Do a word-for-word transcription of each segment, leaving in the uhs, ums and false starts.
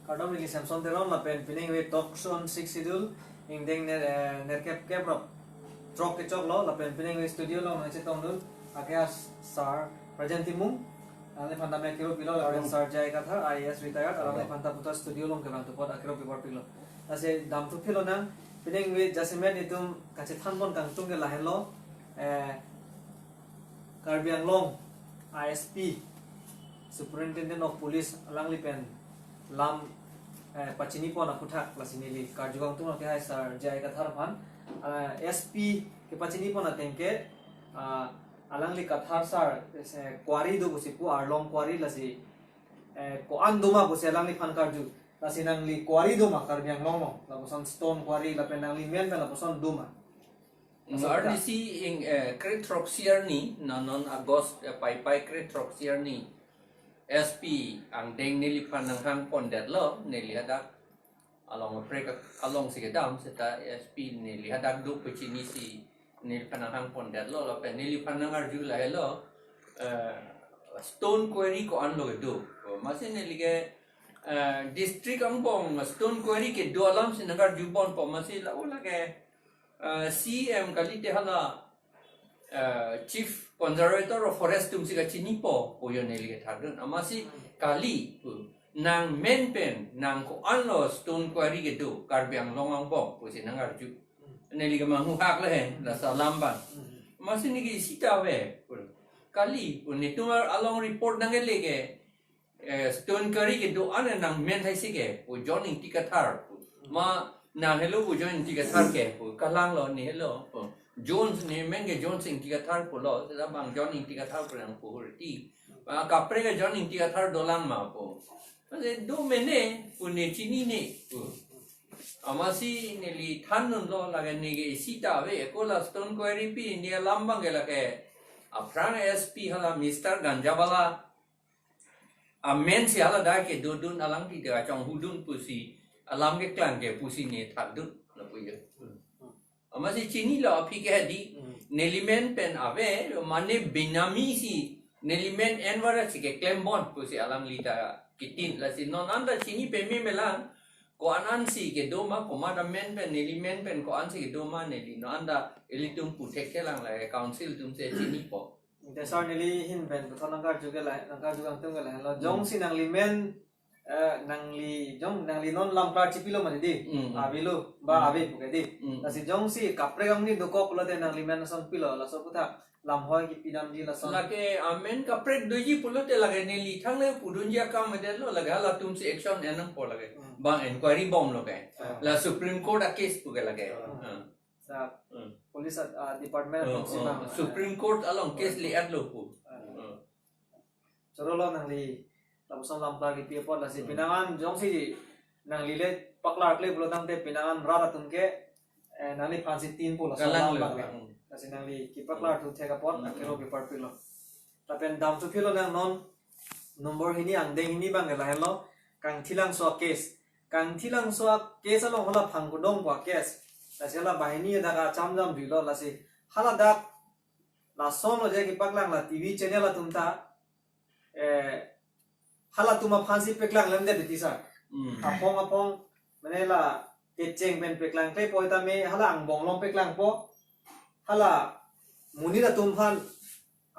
Kardom, neli Samson Teron lapen pining ave talk show on Sixth Schedule ingdeng ner, eh, nerkep kep rok throk kechoklo lapen pining ave studio along nangchetongdun ake as Sir Rajen Timung, alangli aphan ta me akiro pilo lapen Sir J I Kathar, I A S retired, alangli aphan ta puta studio along kevang tupot akiro pipor pilo. Lasi damthu philonang, pining ave jasemet itum kachethanpon kangtung ke lahenlo, eh, Karbi Anglong I S P, Superintendent of Police, alangli pen lam, eh, pachinipon aphuthak lasi neli karju kangtung lake hai Sir J I Kathar aphan, eh, S P kepachinipon ateng ke, ah, alangli Kathar Sir, eh, quarry do pusi pu, arlong quarry lasi, eh, ko-an doma pusi alangliphan karju. Lasi nangli quarry doma Karbi Anglong along, lapuson stone quarry lapen nangli men pen lapuson doma. Laso arni ta si ing, eh, krethrok siarni, non non August, eh, pai pai krethrok siarni, S P angdeng neliphan nanghangpondetlo, neli hadak along aprek along si kedam, seta S P neli hadak do pachinisi neliphan nanghangpondetlo, lapen neliphan nangarju lahelo, eh, stone quarry ko-an lo kedo. Oh, amatsi neli ke, eh, district angbong stone quarry kedo alamsi nangarjubompo, amatsi la-o lake, eh, C M kalite hala, eh, Chief Conservator of Forest atumsi kachinipo pu jo neli kethakdun. Amatsi kali pu, nang men pen nang ko-an lo stone quarry kedo Karbi Anglong angbong pusi nangarju. Neli ke manghuhak le he, laso alam abang. Amatsi neli ke isi ta ave pu. Kali pu, netum along report nangkele ke, eh, stone quarry kedo an nang men hai si ke pu, John Ingti Kathar pu. Ma nang helo pu John Ingti Kathar ke pu, kalanglo ne helo pu. Jones ne men ke Jones Ingti Kathar pulo, seta bang John Ingti Kathar pu nangpu hurti. Ma kaprek ke John Ingti Kathar dolang ma pu. Amatsi do mene pu, ne chinine pu. Amatsi neli thandunlo, lake ne ke isi ta ave, ako la stone quarry pi, ne alam abang ke lake aphrang S P hala Mister Ganjawala amen si hala dak kedodun, alangli ta kachonghudun pusi alam keklang ke pusi ne thandun lapu jo. Amatsi chinilo aphi ke hedi, Hmm. neli men pen ave, mane benami si neli men envara si keklembom pusi alangli ta kitin, lasi non anta chini peme melang, ko-an an si kedo ma, komat amen pen, neli men pen ko-an si kedo ma, neli non anta ilitum puthek kelang, lake council atumsi chinipo. Te sir, neli ahin pen puthot nangkarju ke la, nangkarju kangtung ke lahenlo. Hmm. Jongsi nangli men, eh, nangli, jong, nangli non lam klar chipilo mati di. Hmm, hmm. Avelo, ba Hmm. ave pu ke di. Hmm. Lasi jongsi kaprek amonit dokok pulote nangli men ason pilo, laso aphuthak lam hoi kipidamji lason. Lake amen kaprek doji pulote lake neli thangle pudunji akam medetlo, lake halatumsi action en nangpo lake. Hmm. Bang inquiry bomlo ke. Hmm. La Supreme Court a case pu ke lake. Hmm. Hmm. Sa Hmm. police, ah, department Oh, atumsi oh. bang, Supreme Court along case Hmm. liatlo pu. Hmm. Hmm. Chorolo nangli lapuson lam klar kipi apot, lasi Hmm. pinangan jongsi nangli le paklarkle pulo tangte pinangan rat atum ke, eh, nangliphansi tin pulo, laso Kalang alam lo, abang ke. Hmm. Lasi nangli kepaklar thu thek apot, Hmm. akiro pipar pilo. Lapen damthu philonang non number hini angdeng hini abang ke lahenlo, Kangthilangso a case. Kangthilangso a case along hala Phangkudong pu a case. Lasi hala banghini dak kacham jamjuilo, lasi hala dak lasonlo je kepaklang la T V channel atum ta, eh, halatum aphansi peklang lemdet titi sir. Hmm. Aphong aphong, mane la kecheng pen peklangklepo, tame hala angbong along peklangpo. Hala monit atum aphan,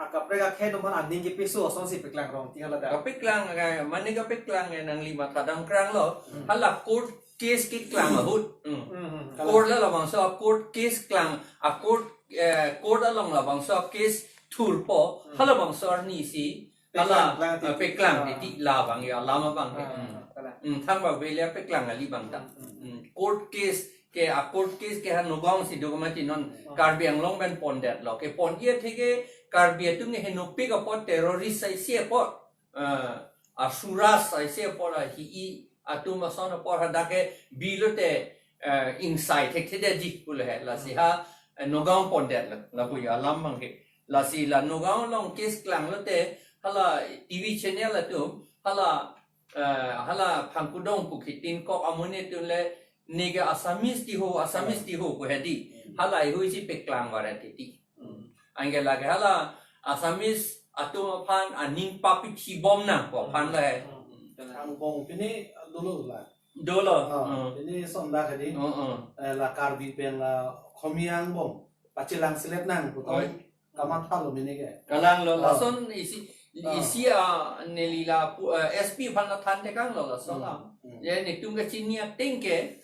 akaprek akhei atum aphan aning kepiso asonsi peklang rong ti hala dak. Kapeklang, ka-, mane kapeklang, eh, nangli mathadam kranglo. Hmm. Hala court case keklang ahut. Hmm. Hmm, hmm, hmm. Court la labangso court case klang, a court, eh, court along labangso case thurpo. Hmm. Halabangso arni si Peklang, hala, peklang eh, titi. peklang Ah. titi labang ya, alam abang ke. Ah, Hmm. peklang. Hmm, thangbak ave le peklang kali abang ta. Hmm, hmm. Hmm, court case ke, a court case ke ha Nagaon si do mati non Ah. Karbi Anglong pen pondetlo. Kepon dia theke Karbi atum ke henopik apot, terrorist aisi apot, eh, asuras aisi apot, ahi-i atum ason apot hadak ke bilote, eh, ingsai thekthedetji pule he. Lasi ha, eh, Nagaon pondetlo, lapu ya alam abang ke. Lasi la Nagaon along case klanglote, hala T V channel atum, hala, eh, hala Phangkudong pu ketinkok amonit atum le, ne ke Assamese ti ho, Assamese ti ho pu hedi. Hmm. Hala ihuisi peklang varet titi. Hmm. Anke lake hala Assamese atum aphan aning papithibom nangpo aphan le. Hmm. Angbong pini dolo la. Dolo. Ah, hmm. Pini sonda kadi. Hmm, hmm. Eh, la Karbi pen la Khomi angbong pachelang selet nang puton. Oi. Kamatha lo mene ke. Kalang lo, ah, lason isi, ah, isi a neli la pu-, eh, S P aphan la than tekang lo lason, hmm, la. Hmm. Ya, netum kachini ateng ke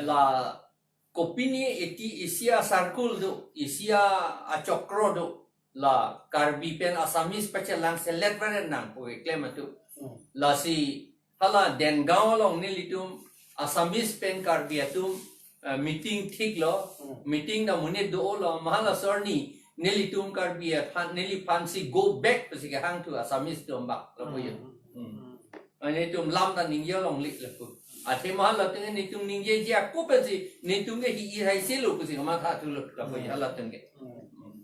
la kopine eti isi a circle do, isi a achokro do, la Karbi pen Assamese pachelang selet varen nang pu keklem atum. Hmm. Lasi hala Dengaon along nelitum Assamese pen Karbi atum, eh, meeting thik lo, hmm, meeting ta monit do lo, ma hala ason ni nelitum Karbi aphan, neliphan si go back pusi kehang thu Assamese atum bak lapu yo. Hmm. Hmm. Hmm. Netum lam ta ningje longle lapu. Athema latum netum ningjeji ako pensi netum ke hi-i hai si lo pusi kamatha thu lo lapu, hmm, halatum ke. Hmm. Hmm.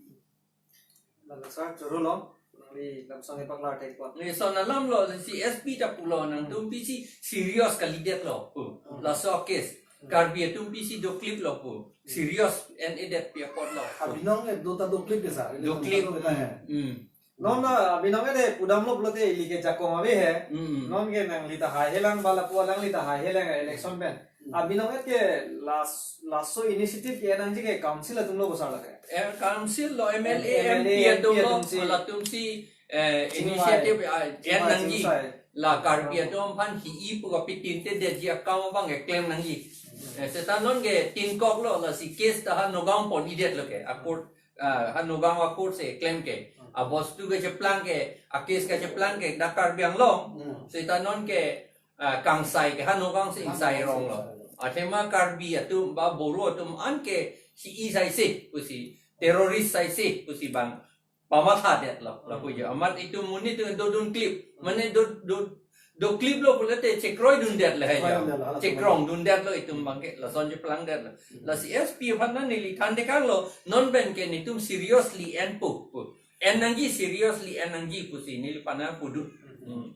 Lalu sa choro lo, nangli lam song epaklar thek po. Ni son alam lo, si S P ta pulo nangtum, hmm, pisi serious kalidet lo pu. Hmm. Laso case. Hmm. Karbi atum pisi doklip lo pu. Hmm. Serious en-edet pi apot lo pu. Abinong e do ta doklip ke sa. Doklip. Doklip ta he. Hmm. Non, ah, abinong e de pudam lo pulote ili ke jakong ave he. Hmm. Non ke nangli ta haihelang ba lapu alangli ta haihelang election pen. Hmm. Abinong e ke las-, laso initiative ke nangji ke council atum lo bosar lake. Eh, council lo, M L A, M L A, M P atum lo, M P atum si, latum si, eh, chingvai, initiative, ah, chingvai, nangji. Chingsai. La Karbi, hmm, atum aphan hi-i pu kapitin te detji akam abang keklem nangji. Hmm. Eh, seta non ke tin kok lo, lasi case ta ha Nagaon pon-idet lo ke. A court, ah, ha Nagaon a court si klem ke. Hmm. Abostu kacheplang ke, a case kacheplang ke dak Karbi Anglong. Hmm. Seta non ke, ah, kangsai ke ha Nagaon si, Nagaon si ingsai rong lo. Ingsai rong. Athema Karbi atum ba Boro atum an ke hi-i sai si pusi, terrorist sai si pusi bang pamathadet lo, hmm, lapu jo. Amat itum monit atum dodun klip. Hmm. Mane do, do, doklip lo pulote chekroidundet lo he jo. Chekroidundet lo, hala chekrongdundet lo itum bang ke, lason cheplangdet lo. Hmm. Lasi S P aphan neli than tekang lo, non pen ke netum seriously en pu, pu. En nangji, seriously en nangji pusi neliphan nangpudun. Hmm. Hmm.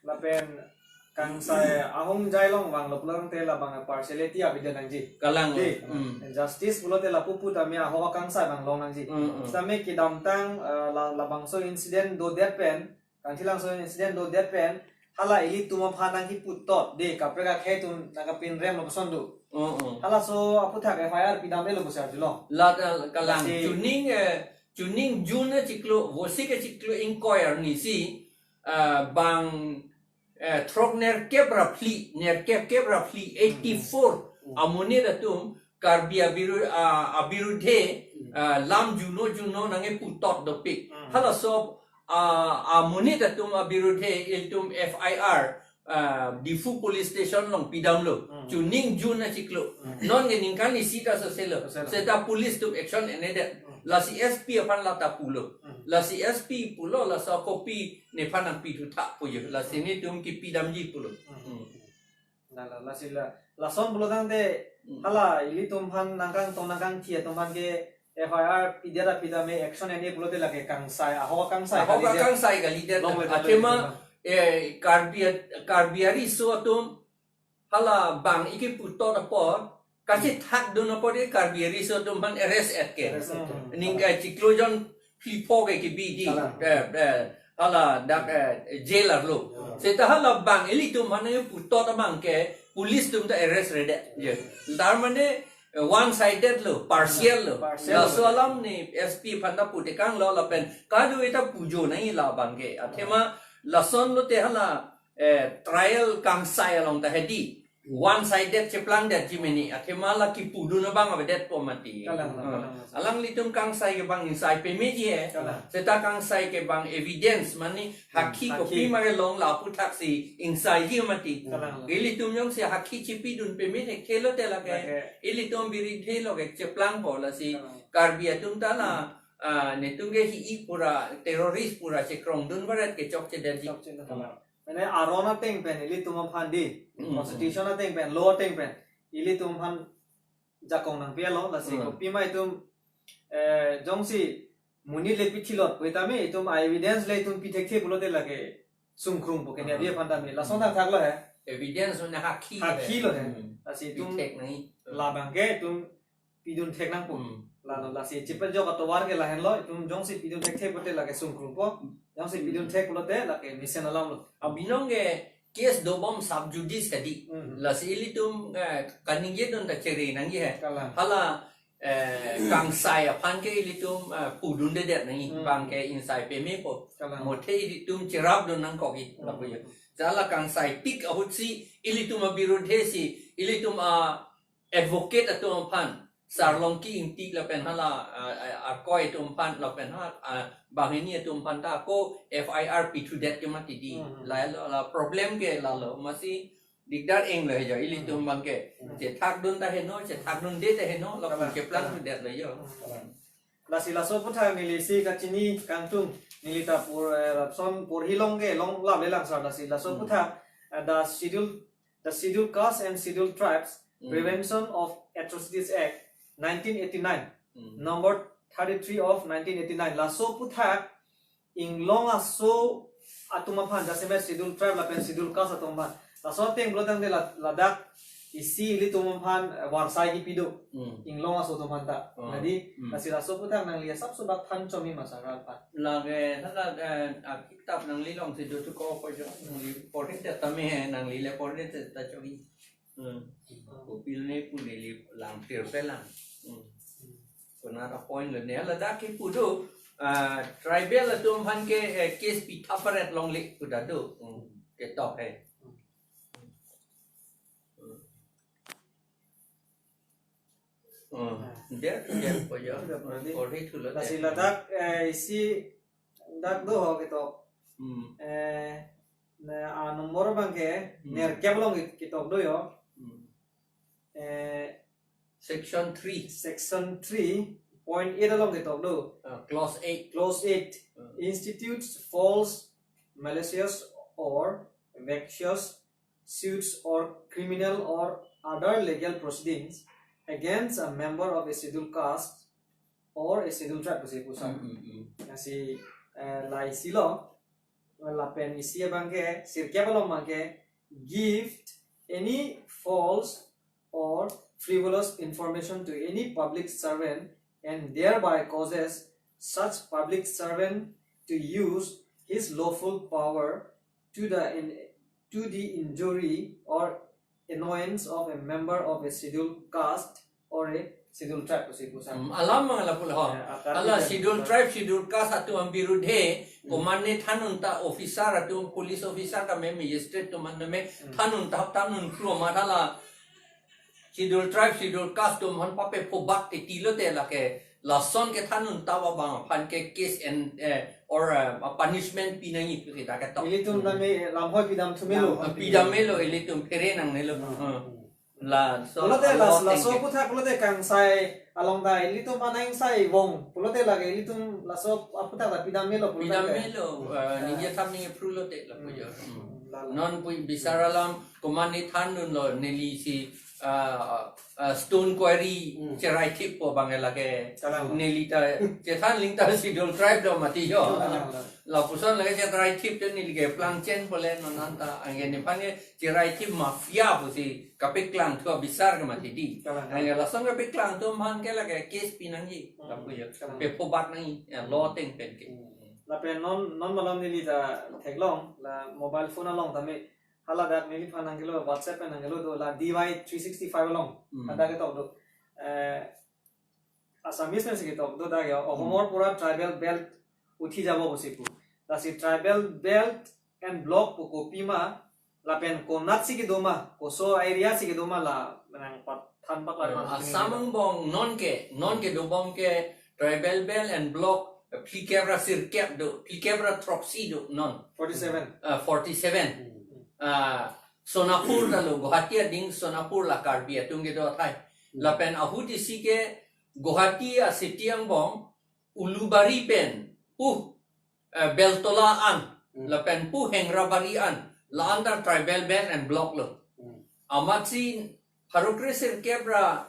Lapen kangsai ahongjai along vanglo pulang te labang partiality abidi nangji. Kalang. Di, hmm, justice pulote lapu pu tame ahok akangsai vang long nangji. Hmm, hmm. Tame kedamtang, eh, la, labangso incident dodet pen, Kangthilangso incident dodet pen, hala ilitum aphan nangkiputot, di kaprek akhei atum nangkapinrem lo puson do. Hmm, hmm. Halaso aphuthak F I R pidam-et lo pusi arjulo. La, la, kalang. Lasi chuning, eh, chuning June achiklo, Vosik achiklo ingkoi arni si, ah, bang, eh, throk nerkep ra phli, nerkep kep ra phli, eighty-four, hmm, amonit atum Karbi abiru-, ah, abirudhe, hmm, ah, lam juno juno nangkeputot dopik. Hmm. Halaso, ah, amonit atum abirudhe ilitum F I R, ah, Diphu Police Station along pidamlo. Hmm. Chuning June achiklo. Hmm. Non ke ningkan isi ta soselo. Soselo. Seta police atum action en-edet. Hmm. Lasi S P aphan la ta pulo. Hmm. Lasi S P pulo, laso copy nephan nangpithu tha pu jo. Lasi netum kipidamji pulo. Hmm. Hmm. La, la, lasi la, lason pulo tangte, hmm, hala ilitum aphan nangkangtong nangkangthi atum aphan ke F I R pidet aphi tame action en-e pulote lake kangsai, ahok akangsai, ahok kalidet, akangsai kalidet. Long le athema, athema, eh, Karbi, Karbi ariso atum hala bang ikiputot apot, kachethakdun apot ke Karbi ariso atum aphan arrest-et ke. Arrest-et ke. Hmm. Ningkan chiklo jon phli pho ke kebi di. Kalang. Eh, eh, hala dak, eh, jail arlo. Ya. Seta hala bang ilitum aphan nangputot abang ke police atum ta arrest-redet. Ya. Tar mane, eh, one sided lo, partial lo. Partial lo. Laso alam ni S P aphan ta pu tekang lo lapen kadokave ta pujo nangji labang ke. Athema lason lote hala, eh, trial kangsai along ta hedi. One sided cheplangdetji mene, athema la kipudun abang avedet po mati. Kalang, hmm, kalang. Alanglitum kangsai ke bang ingsai pemeji he. Kalang. Seta kangsai ke bang evidence mane, hmm, hakhi, hakhi, kopi mare long la aphuthak si ingsaiji mati. Kalang. Ilitum jongsi hakhi chepidun peme thekthe lote lake. Lake. Ilitum birudhe lo ke cheplangpo lasi. Kalang. Karbi atum ta la, hmm, ah, netum ke hi-i pura terrorist pura chekrongdun varet ke chokchedetji. Chokchedetji. Hmm. Mane aron ateng pen ilitum aphan di, hmm, constitution ateng pen, law ateng pen ilitum aphan jakong nangpi-et lo, lasi, hmm, kopima itum, eh, jongsi monit le pithilot pu tame itum evidence le itum pithekthe pulote lake sungkrungpo ke, hmm, neli aphan tame. Lason thakthak lo he. Evidence mane hakhi. Hakhi lo he. Hmm. Lasi itum pithek nangji. Labang ke itum pidun thek nangpo. Hmm. Lalo lasi chipet jok atovar ke lahenlo, itum jongsi pidun thekthe pulote lake sungkrungpo, jongsi, hmm, pidun thek pulote lake mesen alam lo. Abinong ke case dobom sub judice hedi. Hmm. Lasi ilitum, eh, kaningje dun ta chere nangji he. Kalang. Hala, eh, kangsai aphan ke ilitum, eh, pudundedet nangji. Hmm. Bang ke ingsai pemepo. Kalang. Mothe ilitum cherap dun nangkokji. Hmm. Lapu jo. Hala kangsai tik ahutsi ilitum abirudhe si, ilitum a advocate atum aphan, Sarlongki Ingti lapen hala, ah, ah, akoi atum aphan lapen ha, ah, banghini atum aphan ta ako F I R pithudet ke mati di. Hmm. La, la, la problem ke lalo, masi dikdar eng lo jo, ilitum Hmm. bang ke. Hmm. Chethak dun ta heno, chethak dunde ta heno, lapu Kalang, keplang kalang. thudet lo jo. Hmm. Lasi laso aputhak neli si kachini kangtung, neli ta pur, eh, lason porhi long ke, long lap le lang sar lasi. Laso Hmm. aputhak, eh, the schedule, the schedule caste and schedule tribes, Hmm. prevention of atrocities act, nineteen eighty-nine, Hmm. number thirty-three of nineteen eighty-nine. Laso aputhak, inglong aso atum aphan, jasemet schedule tribe lapen schedule caste atum aphan. Laso ateng pulo tangte la-, ladak isi ilitum aphan, eh, varsai kipi do. Hmm. Inglong aso atum aphan ta. Oh. Jadi, Hmm. lasi laso aputhak nangli asapso bak than chomi ma sar aphan. Lake, tha, tha, eh, akitap nangli alongsi do tu ko ko jo, nangli porhi te tame he, nangli le porhi te ta chomi. Hmm. Kopilo ne pu neli lang clear pe lang. Hmm. Konat a point lo ne ladak kipu do, ah, tribal atum aphan ke, eh, case pitha paret longle pu ta do. Hmm. Ketok he. Hmm. Hmm. Ah. Dia, dia po jo. Jadi, Porhi thulo lasi dia. ladak, eh, isi dak do ho ketok. Hmm. Eh, na, a number abang ke, Hmm. nerkep along kit-, ketok do jo. Hmm. Eh, Section three. Section three point eight along ketok do. Ah, clause eight. Clause eight. Hmm. Institutes false, malicious or vexatious suits or criminal or other legal proceedings against a member of a scheduled caste or a scheduled tribe pusi puson. Hmm, hmm, hmm. Lasi, eh, la isi lo, lapen isi abang ke, sirkep along abang ke, give any false or frivolous information to any public servant and thereby causes such public servant to use his lawful power to the in-, to the injury or annoyance of a member of a scheduled caste or a scheduled tribe pusi puson. Hmm, alam mang lapu lo ho. Eh, akar Hala di scheduled kan. tribe, scheduled caste atum abirudhe, Hmm. komatne thandun ta officer atum, police officer tame magistrate atum tame Hmm. thandun ta thandun kru ma hala scheduled tribe, scheduled caste atum aphan pape phobak te tilo te lake lason kethandun ta abang aphan ke case and, eh, or, eh, punishment pi nangji pu kita ketok. Ilitum Hmm. tame lamhoi pidam thu melo. Lam, eh, pidam melo, ilitum phere nangnelo. Hmm. Hmm. Laso Pulote a-law las-, laso ateng ke. aputhak pulote kangsai along ta ilitum aphan angsai vong. Pulote lake ilitum laso aputhak ta pidam melo pulote Pidam ke. melo, eh, Ah. ningje tham ningje phru lote lapu jo. Hmm. Hmm. Lalo. Non pu bisar alam komatne thandun lo neli si, ah, ah, stone quarry Hmm. cherai thip po abang lake. Kalang. Neli ta chethan ling ta scheduled tribe do mati jo. Kalang, kalang. Lapuson lake cherai thip te neli ke plangchen pole non anta ange nephan ke cherai thip mafia pusi kapeklang thu abisar ke mati di. Kalang, kalang. Ange lason kapeklang atum aphan ke lake case pi nangji. Hmm. Lapu jo. Kalang. Pephobak nangji. Ya, law ateng pen ke. Hmm. Lapen non, non malom neli ta theklong, la mobile phone along tame, hala dak neliphan nangkelo, WhatsApp pen nangkelo do, la D Y three sixty-five along, Hmm. hadak ketok do. Eh, Assamese pensi ketok do dak ya, Ohomor Hmm. pura tribal belt uthi jabo pusi pu. Lasi tribal belt and block pu kopima, lapen konatsi kedo ma, koso area si kedo ma la, menang pat, than pat la Hmm, ma Assam sini angbong non ke, non kedobom ke tribal belt and block, phlikep ra sirkep do, phlikep ra throksi do non. Forty-seven. Ah, forty-seven. Hmm. Ah, Sonapur ta lo, Guwahati ading Sonapur la Karbi atum kedo athai. Hmm. Lapen ahut isi ke Guwahati a-city angbong, Ulubari pen pu, eh, Beltola an, Hmm. lapen pu Hengrabari an, la an ta tribal belt and block lo. Hmm. Amatsi pharo kre sirkep ra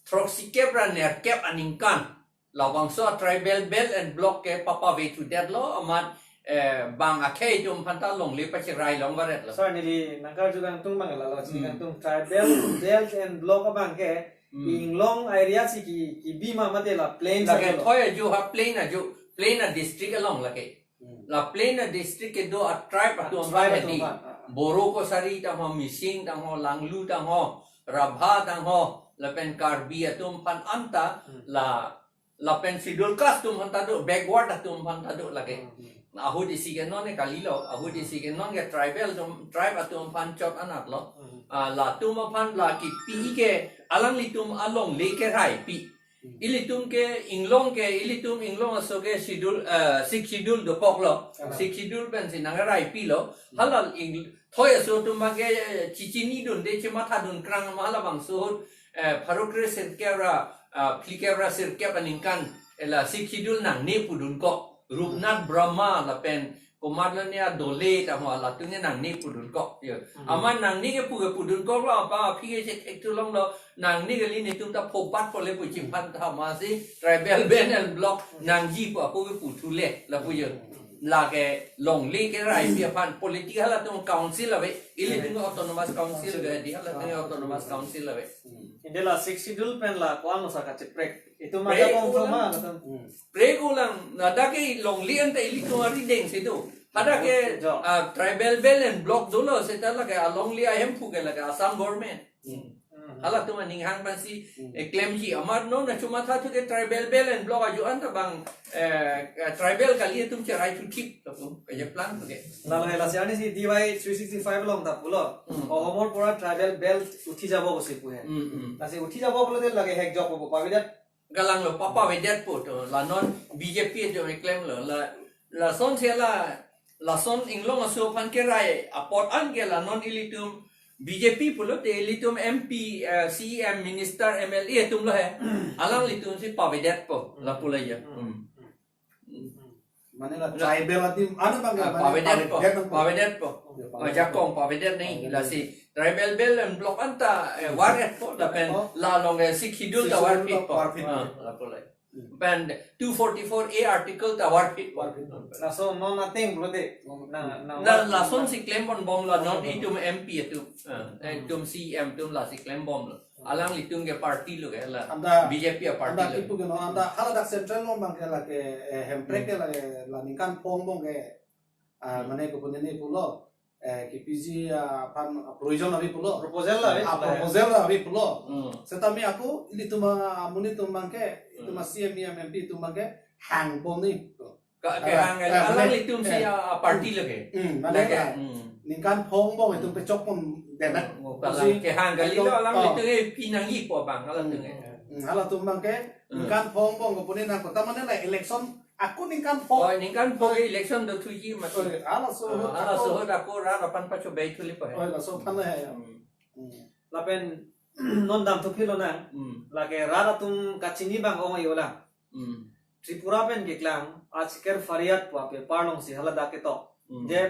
throksi kep ra nerkep aningkan, labangso tribal belt and block ke papave thudet lo, amat, eh, bang akhei atum aphan ta longle pacherai long varet lo. Sir, neli nangkarju kangtung abang lalo, chini Hmm. kangtung tribal belt and block abang ke, Hmm. inglong area si ki, kibi ma mate la plain Lake sa lo. thoi aju ha plain aju, plain a-district along lake. Hmm. La plain a-district kedo a-tribe atum Tribe aphan atum hedi. aphan, ah, ah. Boro Kachari tangho, Mising tangho, Langlu tangho, Rabha tangho, lapen Karbi atum aphan anta, Hmm. la, lapen Schedule Caste atum aphan ta do, backward atum aphan ta do lake. Hmm. Ahut isi ke non ke kalilo, ahut isi ke non ke tribal atum, tribe atum aphan chot anat lo. Hmm. Ah, latum aphan la kipi ke alanglitum alongle keraipi. Hmm. Ilitum ke inglong ke, ilitum inglong aso ke Schedule, eh, Sixth Schedule dokoklo. Ah. Sixth Schedule pensi nangkeraipi lo. Hmm. Hala ing-, thoi aso atum abang ke, eh, chichinidunde, chemathadun krang ma halabangso ahut, eh, pharo kre sirkep ra, ah, phlikep ra sirkep aningkan, eh, la Sixth Schedule nangne pudun kok. Rupnath Brahma lapen komatlo ne a Dole tangho, latum ke nangne pudun kok. Yo. Hmm. Amat nangne kepu kepu dun koklo, apa aphi ke chethek thu longlo, nangne kali, netum ta phopat pole pu chimphan tha, masi tribal band and block nangji pu ako kepu thule, lapu yo. Lake longle keraipi aphan political atum council ave, ilitum autonomous council ave, di halatum autonomous council ave. Hmm. Ante la Sixth Schedule pen la ko-an lo sa kacheprek? Itum Prek mata kong ulang. Thoma latum. Hmm. Prek ulang, na dak ke longle anta ilitum arideng si do. Hadak ke, Jo. ah, tribal band and block dolo seta lake alongle ahemphu ke lake Assam government. Hmm. Hmm. Halatum aninghang pensi, Hmm. eh, klemji amat non na chomatha thu ke tribal band and block ajo anta abang, eh, eh, tribal kali atum cherai thuthip lapu, kacheplang thu ke. Lalo lasi ani si D Y three sixty-five along ta pulo. Hmm. Ohomor pora tribal belt uthi jabo pusi pu he. Hmm, hmm. Lasi uthi jabo pulote lake hekjok po, pavidat Galang lo, pa pavedetpo to, la non B J P ajo klemlo, la, lason si la, lason inglong aso aphan kerai apot an ke la non ilitum B J P pulote ilitum M P, eh, C E M, minister, M L A atum lo he. Alanglitum si pavedetpo, lapu la ya. Hmm. Hmm. Mane la La tribal atum, ano bang, Ah, mane pavedetpo, pavedet nangpo. Pavedetpo. Ya, Oh, pavedet. Jakong pavedet nangji, Pavedet. Lasi tribal belt and block anta, eh, Hmm. varetpo, lapen Oh. la along, eh, Sixth Schedule ta Sixth Schedule ta varphitpo. Varphitpo. Ah, lapu la. Hmm. Pen two forty-four A article ta varphitpo. Varphitpo. Laso non ateng pulote. Hmm. Na, na, Na, var- lason si klembom bomlo non Hmm. itum M P atum. Ah, Hmm. itum C E M atum lasi klembomlo. Alanglitum ke party lo ke la. Anta, B J P a party anta lo. Kipu ke no, anta haladak central lo bang ke lake, eh, Hemprek ke Hmm. lake la ningkan phong bong ke, ah, Hmm. mane kopune ne pulo, eh, kipiji, ah, aphan, ah, provision ave pulo. Proposal la ave Ah, pulo. Proposal la ave pulo. Hmm. Setame ako, ilitum a, amonit atum bang ke, itum a Hmm. C E M, E M, M P atum bang ke, hangbom ni. Ka-, Ah, kehang kali, ah, mane, alanglitum si eh. a, a party lo ke. Hmm, mane Lake, ah, hmm. ningkan phong bong itum Hmm. pechokpon denak. Oh, Pusi, kalang kehang kali lo alanglitum, eh, pinangji po bang, alanglitum, eh. Hmm, halatum bang ke, Hmm. ningkan phong bong kopune nangkota mane la election, ako ningkan phong. Oh, ningkan phong ke election do thuji mati. Oh, halaso Ah, ahut halaso ako. Ahut ako rat aphan pachobai thulipo he. Oh, laso aphan he. Hmm. Hmm. Lapen non dam thuphilo nang. Hmm. Lake rat atum kachini bang ong ayo lang. Hmm. Tripura pen keklang Asker Faryad pu a-paper along si haladak ketok. Hmm. Je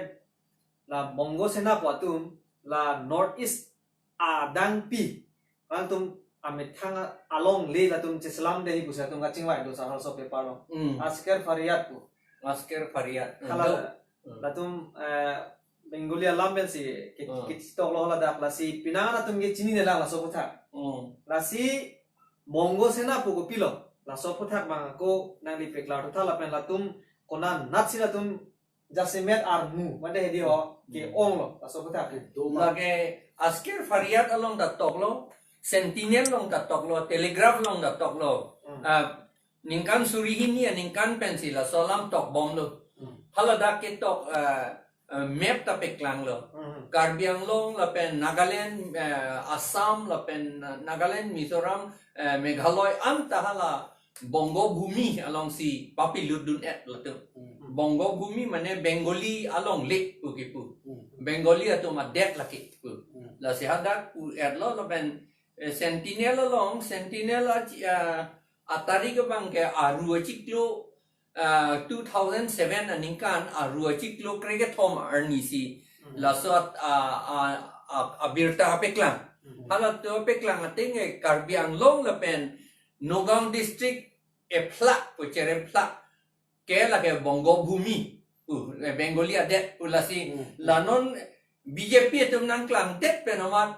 la Bongo Sena pu atum la North East adangpi, alangtum amethang alongle latum cheselam dehi pusi atum kachingvai do sa halaso paper along. Hmm. Asker Faryad pu. Asker Faryad. Hala Do. Hmm. latum, eh, Bengali alam pensi ke-, Hmm. kechitoklo haladak, lasi penang atum ke chinine lang laso aphuthak. Hmm. Lasi Bongo Sena pu kopilo, laso aphuthak bang ako nangli paklar thutha lapen latum konatsi latum jasemet armu mate hedi ho Hmm. ke-onglo laso aphuthak. Doma. Lake Asker Faryad along ta toklo, Sentinel along ta toklo, Telegraph along ta toklo. Hmm. Ah, ningkan suri hini aningkan pensi laso alam tokbomlo. Hmm. Haladak ketok, ah, ah, map ta paklanglo. Hmm. Karbi Anglong lapen Nagaland, eh, Assam lapen, eh, Nagaland, Mizoram, eh, Meghalaya anta hala Bongo Bhumi alongsi papilutdun-et latum. Hmm. Bongo Bhumi mane Bengali alongle pu kipu. Hmm. Bengali atum adet lake pu. Hmm. Lasi hadak pu-etlo lapen, eh, Sentinel along, Sentinel a, ah, atarik abang ke Aru achiklo, ah, two thousand seven aningkan Aru achiklo krekethom arni si Hmm. laso at-, ah, ah, ah, abirta paklang. Hmm. Halatum paklang ateng ke Karbi Anglong lapen Nagaon district ephlak pu Cheremphlak ke lake Bongo Bhumi pu, eh, Bengali adet pu lasi Hmm. la non B J P atum nangklangdet pen amat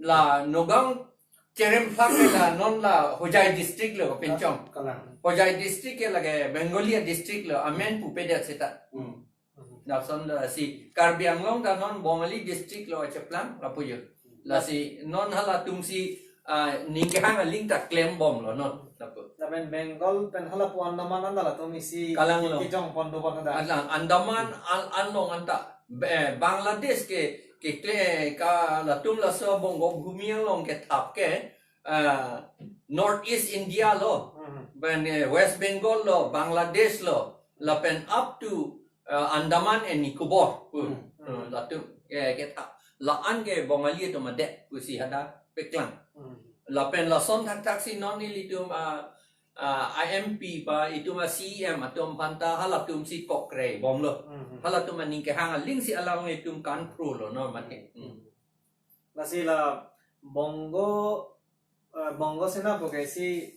la Nagaon Cheremphlak ke la non la Hojai district lo pinchong. Kalang. Hojai district ke lake Bengali district lo, amen pupedet seta. Hmm. Lason lasi Karbi Anglong ta non Bongali district lo cheplang lapu jo. Lasi non halatumsi, ah, ning kehang aling ta klembomlo non lapu. Lapen Bengal pen halapu Andaman anta latum isi Kalang lo. Kejong pon do pon da. Andaman an, anlong anta, eh, Bangladesh ke, ke kle ka latum laso Bongo Bhumi along kethap ke, ah, North East India lo, Mhm. pen, eh, West Bengal lo, Bangladesh lo, lapen up to, ah, Andaman and Nicobar. Hmm. Hmm, latum, eh, kethap. La-an ke Bongali atum adet pusi hadak paklang. Hmm. Lapen lason thakthak si non ilitum, ah, ah, I M P pa itum a-C E M atum aphanta halatumsi kokre bomlo. Hmm. Halatum aning kehang aling si alang itum kanpru lo no mati. Hmm. Lasi la Bongo, eh, Bongo Sena pu ke isi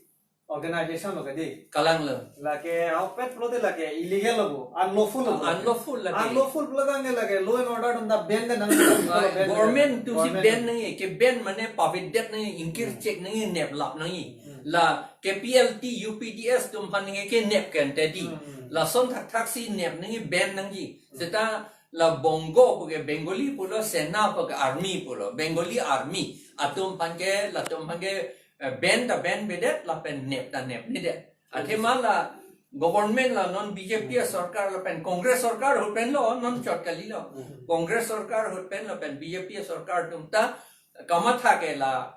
organization lo ke di. Kalang lo. Lake ahokpet pulote lake illegal lo bo, unlawful lo bo. Unlawful lake. Unlawful pulo tangte lake law and order atum ta ban de nang. Ah, ban de. Government atumsi Government. Ban nangji, ke ban mane pavidet nangji, ingkir Hmm. chek nangji, neplap nangji. Hmm. La K P L T, U P D S atum aphan nangji ke nep kente di. Hmm. Lason thakthak si nep nangji, ban nangji. Hmm. Seta la Bongo pu ke Bengali pulo, Sena pu ke army pulo, Bengali army atum aphan ke, latum aphan ke, eh, ban ta ban bedet, lapen nep ta nep nedet. Athema la government la non B J P sorkar lapen Congress sorkar ahut pen lo, non chot kali lo. Hmm. Congress sorkar ahut pen lapen B J P sorkar atum ta kamatha ke la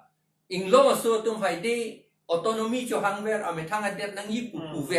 inglong aso atum haide autonomy chohangver, amethang adet nangji pu Hmm. puver.